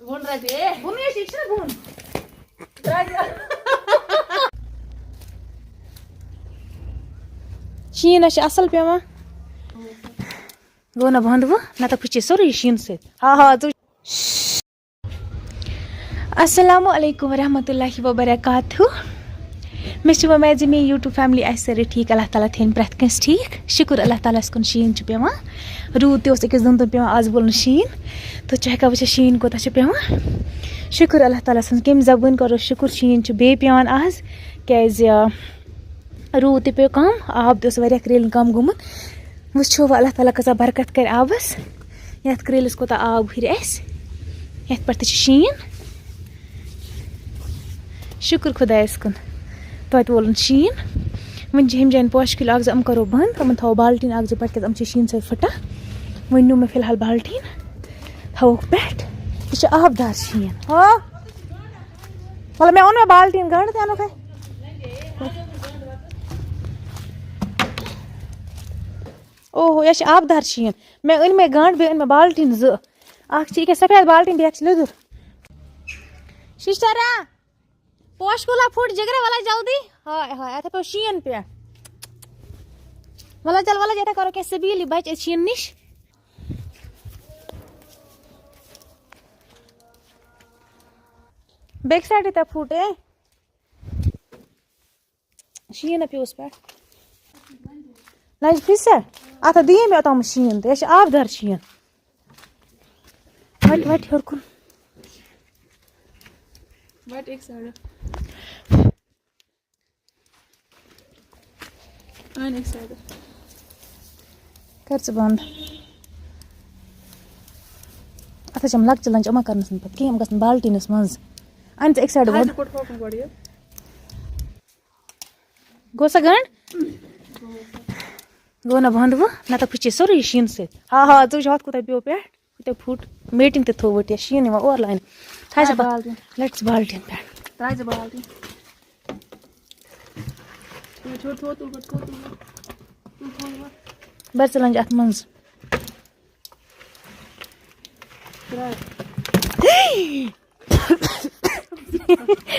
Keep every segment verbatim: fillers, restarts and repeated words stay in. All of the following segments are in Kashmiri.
بۄن رَٹہِ، اے، بۄن ہے چھِ، یہِ چھِنہ بۄن۔ شیٖن ہا چھِ اَصٕل پٮ۪وان۔ گوٚو نہ بنٛد وۄنۍ؟ نَتہٕ پھٕچے سورُے یہِ شیٖنہٕ سۭتۍ۔ ہا، ہا، ژٕ وٕچھ۔ السلام علیکم ورحمۃ اللہ وبرکاتہ۔ مےٚ چھِ وۄمید زِ میٛٲنۍ YouTube family آسہِ سٲرٕے ٹھیٖک، اللہ تعالیٰ تھٲیِن پرٛٮ۪تھ کٲنٛسہِ ٹھیٖک۔ شُکُر اللہ تعالیٰ ہَس کُن، شیٖن چھُ پٮ۪وان۔ روٗد تہِ اوس أکِس دۄن دۄہَن پٮ۪وان، آز وول نہٕ شیٖن۔ تہٕ ژٕ ہٮ۪کھا وٕچھِتھ شیٖن کوٗتاہ چھُ پٮ۪وان۔ شُکُر اللہ تعالیٰ ہَس کُن، کَمہِ زَبٲنۍ کَرو شُکُر، شیٖن چھُ بیٚیہِ پٮ۪وان آز، کیٛازِ روٗد تہِ پیوٚو کَم، آب تہِ اوس واریاہ کرٛیٚلہِ کَم گوٚمُت۔ وٕچھو وۄنۍ اللہ تعالیٰ کۭژاہ برکت کَرِ آبَس۔ یَتھ کرٛیٚلِس کوٗتاہ آب ہُرِ اَسہِ۔ یَتھ پٮ۪ٹھ تہِ چھِ شیٖن۔ شُکُر خۄدایَس کُن۔ توتہِ وولُن شیٖن۔ وۄنۍ چھِ ہُمہِ جایَن پوشہِ کُلۍ اَکھ زٕ، یِم کَرو بنٛد۔ یِمَن تھاوو بالٹیٖن اَکھ زٕ پٮ۪ٹھ، کیٛازِ یِم چھِ شیٖنہٕ سۭتۍ پھٕٹان۔ وۄنۍ نیوٗ مےٚ فی الحال بالٹیٖن۔ تھاووکھ پٮ۪ٹھ۔ یہِ چھُ آبدار شیٖن۔ ہا؟ مطلب، مےٚ اوٚن مےٚ بالٹیٖن گنٛڈ تہِ اَنُکھ ہے۔ اوہو، یہِ چھِ آبدار شیٖن۔ مےٚ أنۍ مےٚ گنٛڈ، بیٚیہِ أنۍ مےٚ بالٹیٖن زٕ۔ اَکھ چھِ یہِ کیٛاہ سفید بالٹیٖن، بیٚیہِ اَکھ چھِ لیٚدُر۔ شِشتَرا، پوشہٕ کُلا پھُٹ جِگرا، وَلہٕ جلدی۔ ہاے ہاے، اَتھ ہا پیوٚو شیٖن پٮ۪ٹھ۔ وَلہٕ چل، وَلہٕ یِتھَے کَرو کینٛہہ سبیٖل یہِ بَچہِ اَسہِ شیٖن نِش۔ بیٚکہِ سایڈٕ تہِ پھُٹ، اے۔ شیٖن ہا پیوٚس پٮ۪ٹھ۔ لنجہِ پھِرِ سا؟ اَتھ ہا دِیے مےٚ اوٚتام شیٖن تہٕ یہِ چھِ آبدار شیٖن۔ وَٹہِ، وَٹہِ ہیوٚر کُن۔ وَٹہِ أکۍ سایڈٕ۔ اَن أکۍ سایڈٕ۔ کَر ژٕ بنٛد۔ اَتھ حظ چھِ یِم لۄکچہِ لنجہِ، یِمَن کَرنَس نہٕ پَتہٕ کِہیٖنۍ، یِم گژھن بالٹیٖنَس منٛز۔ اَن ژٕ أکۍ سایڈٕ بۄن۔ اَتھ کوٚٹ ہوکُن گۄڈٕ یہِ۔ گوٚو سا گنٛڈ؟ گوٚو نہ بنٛد وۄنۍ؟ نَتہٕ پھٕچے سورُے یہِ شیٖنہٕ سۭتۍ۔ ہا، ہا، ژٕ وٕچھ اَتھ کوٗتاہ پیوٚو پٮ۪ٹھ، کوٗتاہ پھُٹ۔ میٹِنٛگ تہِ تھوٚو وٕٹھ یا شیٖن یِوان اورٕ لاینہٕ۔ تھاو سا ترٛاو با-، بالٹیٖن۔ لَٹہِ ژٕ بالٹیٖن پٮ۪ٹھ۔ ترٛاو ژٕ بالٹیٖن۔ تُل، تھوٚد، تھوٚد، تُل گۄڈٕ، تھوٚد، تُل گۄڈٕ۔ تُل، تھوٚد گۄڈٕ۔ بَر ژٕ لَنجہِ اَتھ منٛز۔ ترٛاو۔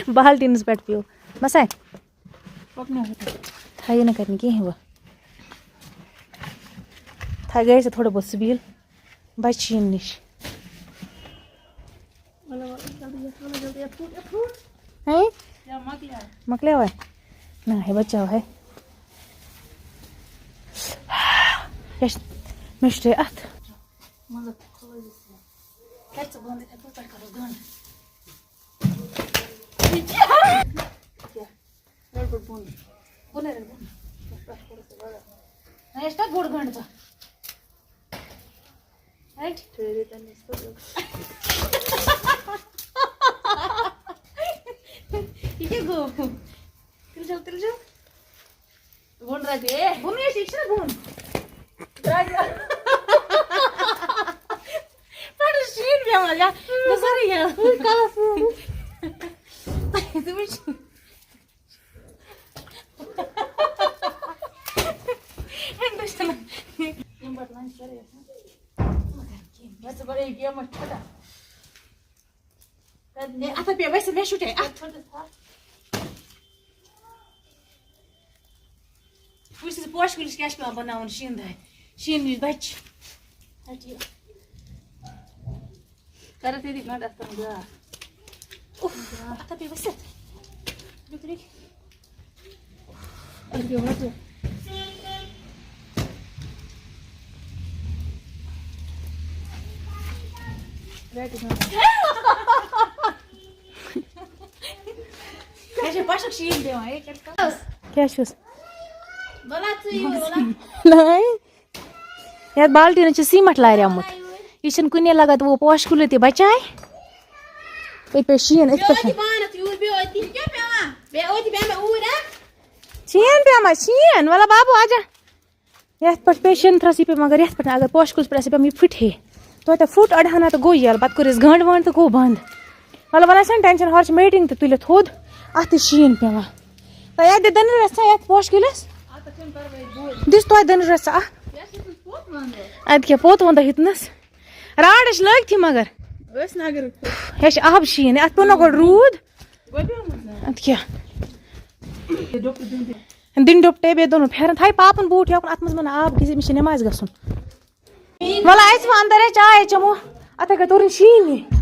بالٹیٖنَس پٮ۪ٹھ پیوٚو۔ بَسا۔ پَکناو ہُتھ۔ تھایہِ نہٕ کَرنہِ کِہیٖنۍ وۄنۍ۔ تھایہِ گٔے ژےٚ تھوڑا بہت سبیٖل بَچہِ شیٖن نِش۔ وَلہٕ، وَلہٕ، جلدی یَتھ، وَلہٕ، جلدی یَتھ، پھُٹ، یَتھ، پھُٹ۔ ہے؟ یا مۄکلیو؟ مۄکلیو وۄنۍ؟ نہ، ہے بَچاو ہے۔ یہِ چھِ، مےٚ چھُ تۄہہِ اَتھ۔ منٛزٕ کھُلٲیِتھ۔ کَر ژٕ بنٛد، یِتھَے پٲٹھۍ کَرو گنٛڈ۔ کیٛاہ؟ رَٹ گۄڈٕ بۄن۔ بۄنَے رَٹ بۄن۔ پٮ۪ٹھ کوٚرُکھ ژےٚ گۄڈٕ۔ نہ، یہِ چھُ تَتھ بوٚڑ گنٛڈ ژٕ۔ رَٹ۔ ٹھٔہرِو تَمہِ نِش تہٕ۔ یہِ کیٛاہ گوٚو؟ تیٚلہِ چھَل، تیٚلہِ چھَل۔ بۄن رَٹہِ، اے، بۄن ہے چھِ، یہِ چھِنہ بۄن۔ رَٹہِ۔ پٮ۪ٹھٕ شیٖن پٮ۪وان، یا، بہٕ سٲرٕے یا۔ ژٕ وٕچھ۔ یِم پَتہٕ وۄنۍ سٲرٕے آسان۔ بس، بڑے گیمہٕ چھُٹا۔ ہے، اَتھ ہا پیٚیہِ ؤسِتھ، مےٚ چھُٹے اَتھ۔ وٕچھ ژٕ، پوشہٕ کُلِس کیٛاہ چھُ پٮ۪وان بَناوُن شیٖنہٕ دۄہہِ؟ شیٖنہٕ وِزِ بَچہِ۔ ہَٹہِ یہِ۔ کَرَتھ ییٚتی گنٛڈ اَتھ تام گاہ۔ اُف، اَتھ ہا پیٚیہِ ؤسِتھ۔ رُک، رُک۔ مےٚ چھِ پَشُک شیٖن دِوان، ہے، کیٛاہ چھُس؟ کیٛاہ چھُس؟ بَلا ژٕ یور، بَلا۔ نَے۔ یَتھ بالٹیٖنَس چھُ سیٖمَٹھ لاریومُت۔ یہِ چھُنہٕ کُنے لَگان، تہٕ وۄنۍ پوشہٕ کُلۍ تہِ بَچاے۔ ییٚتہِ پیٚیہِ شیٖن أتھۍ پٮ۪ٹھ۔ بیٚیہِ اوتہِ پانَس یوٗرۍ، بیٚیہِ اوتہِ۔ یہِ کیٛاہ پٮ۪وان؟ بیٚیہِ اوتہِ بیٚہمہٕ اوٗرۍ، ہا؟ شیٖن پیٚوان، شیٖن۔ وَلہٕ بابو، اَجا۔ یَتھ پٮ۪ٹھ پیٚیہِ شیٖنتھرَسٕے پیٚیہِ، مگر یَتھ پٮ۪ٹھ نہٕ اگر پوشہٕ کُلِس پٮ۪ٹھ آسہِ پیٚوان، یہِ پھُٹہِ ہے۔ توتہِ پھُٹ اَڑہَنا تہٕ گوٚو یَلہٕ، پَتہٕ کوٚر اَسہِ گنٛڈ ونٛڈ تہٕ گوٚو بنٛد۔ وَلہٕ، وَلہٕ، اَسہِ چھَنہٕ ٹٮ۪نشَن، ہورٕ چھِ میٹِنٛگ تہِ تُلِتھ تھوٚد، اَتھ تہِ چھِ شیٖن پٮ۪وان۔ تۄہہِ اَتہِ دِتھ دٔنٛدرَس ژھا یَتھ پوشہٕ کُلِس؟ دِس توتہِ دٔنٛدرَس ژھا اَکھ۔ اَدٕ کیٛاہ، پوٚت وَنٛدٕ ہیوٚتنَس۔ راڈ چھِ لٲگتھٕے مگر۔ ٲسۍ نہٕ اگر یہِ چھِ آب شیٖن، اَتھ پیوٚو نہ گۄڈٕ روٗد۔ گۄڈٕ پیوٚمُت نہ۔ اَدٕ کیٛاہ؟ یہِ ڈۄپٹہٕ دیُن تہِ۔ دِنۍ ڈۄپٹے بیٚیہِ دوٚنُن پھٮ۪رن۔ تھایہِ پاپَن بوٗٹھ یوکُن، اَتھ منٛز مَنہ آب گژھِ، أمِس چھِ نٮ۪مازِ گژھُن۔ وَلہٕ اَژِ وۄنۍ اَندَر، ہے چاے چٮ۪مو۔ اَتھَے کَتھ توٚرُن شیٖنٕے۔